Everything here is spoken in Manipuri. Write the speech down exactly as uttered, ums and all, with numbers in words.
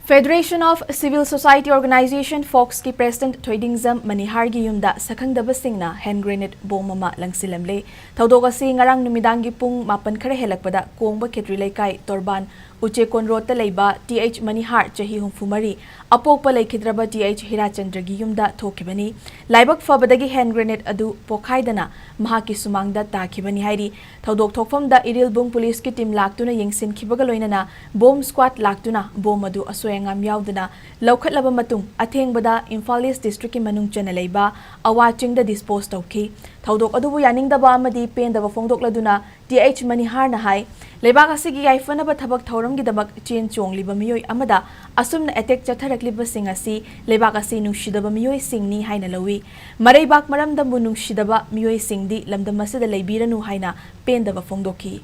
Federation of Civil Society Organization, ꯐꯣꯛꯁꯀꯤ president ꯊꯣꯏꯗꯤꯡꯖꯝ ꯃꯅꯤꯍꯥꯔꯒꯤ ꯌꯨꯝꯗ ꯁꯛꯈꯪꯗꯕꯁꯤꯡꯅ hand grenade bomb ꯑꯃ ꯂꯪꯁꯤꯜꯂꯝꯂꯦ꯫ ꯊꯧꯗꯣꯛ ꯑꯁꯤ ꯉꯔꯥꯡ ꯅꯨꯃꯤꯗꯥꯡꯒꯤ ꯄꯨꯡ ꯃꯥꯄꯟ ꯈꯔ ꯍꯦꯜꯂꯛꯄꯗ ꯀꯣꯡꯕ ꯈꯦꯇ꯭ꯔꯤ ꯂꯩꯀꯥꯏ ꯇꯣꯔꯕꯥꯟ ꯎꯆꯦꯀꯣꯟ ꯔꯣꯗꯇ ꯂꯩꯕ ꯇꯤ ꯑꯩꯆ ꯃꯅꯤꯍꯥꯔ, ꯆꯍꯤ ꯍꯨꯝꯐꯨ ꯃꯔꯤ, ꯑꯄꯣꯛꯄ ꯂꯩꯈꯤꯗ꯭ꯔꯕ ꯇꯤ ꯑꯩꯆ ꯍꯤꯔꯥꯆꯟꯗ꯭ꯔꯒꯤ ꯌꯨꯝꯗ ꯊꯣꯛꯈꯤꯕꯅꯤ꯫ ꯂꯥꯏꯕꯛ ꯐꯕꯗꯒꯤ hand grenade ꯑꯗꯨ ꯄꯣꯈꯥꯏꯗꯅ ꯃꯍꯥꯛꯀꯤ ꯁꯨꯃꯥꯡꯗ ꯇꯥꯈꯤꯕꯅꯤ ꯍꯥꯏꯔꯤ꯫ ꯊꯧꯗꯣꯛ ꯊꯣꯛꯐꯝꯗ ꯏꯔꯤꯜꯕꯨꯡ ꯄꯨꯂꯤꯁꯀꯤ team ꯂꯥꯛꯇꯨꯅ ꯌꯦꯡꯁꯤꯟꯈꯤꯕꯒ ꯂꯣꯏꯅꯅ bomb squad ꯂꯥꯛꯇꯨꯅ bomb ꯑꯗꯨ ꯑꯁꯣꯏ ꯑꯉꯥꯝ ꯌꯥꯎꯗꯅ ꯂꯧꯈꯠꯂꯕ ꯃꯇꯨꯡ, ꯑꯊꯦꯡꯕꯗ ꯏꯝꯐꯥꯜ ꯏꯁ district ꯀꯤ ꯃꯅꯨꯡ ꯆꯟꯅ ꯂꯩꯕ ꯑꯋꯥ ꯆꯤꯡꯗ dispose ꯇꯧꯈꯤ꯫ ꯊꯧꯗꯣꯛ ꯑꯗꯨꯕꯨ ꯌꯥꯅꯤꯡꯗꯕ ꯑꯃꯗꯤ ꯄꯦꯟꯗꯕ ꯐꯣꯡꯗꯣꯛꯂꯗꯨꯅ ꯇꯤ ꯑꯩꯆ ꯃꯅꯤꯍꯥꯔꯅ ꯍꯥꯏ, ꯂꯩꯕꯥꯛ ꯑꯁꯤꯒꯤ ꯌꯥꯏꯐꯅꯕ ꯊꯕꯛ ꯊꯧꯔꯝꯒꯤꯗꯃꯛ ꯆꯦꯟ ꯆꯣꯡꯂꯤꯕ ꯃꯤꯑꯣꯏ ꯑꯃꯗ ꯑꯁꯨꯝꯅ attack ꯆꯠꯊꯔꯛꯂꯤꯕꯁꯤꯡ ꯑꯁꯤ ꯂꯩꯕꯥꯛ ꯑꯁꯤ ꯅꯨꯡꯁꯤꯗꯕ ꯃꯤꯑꯣꯏꯁꯤꯡꯅꯤ ꯍꯥꯏꯅ ꯂꯧꯏ꯫ ꯃꯔꯩꯕꯥꯛ ꯃꯔꯝꯗꯝꯕꯨ ꯅꯨꯡꯁꯤꯗꯕ ꯃꯤꯑꯣꯏꯁꯤꯡꯗꯤ ꯂꯝꯗꯝ ꯑꯁꯤꯗ ꯂꯩꯕꯤꯔꯅꯨ ꯍꯥꯏꯅ ꯄꯦꯟꯗꯕ ꯐꯣꯡꯗꯣꯛꯈꯤ꯫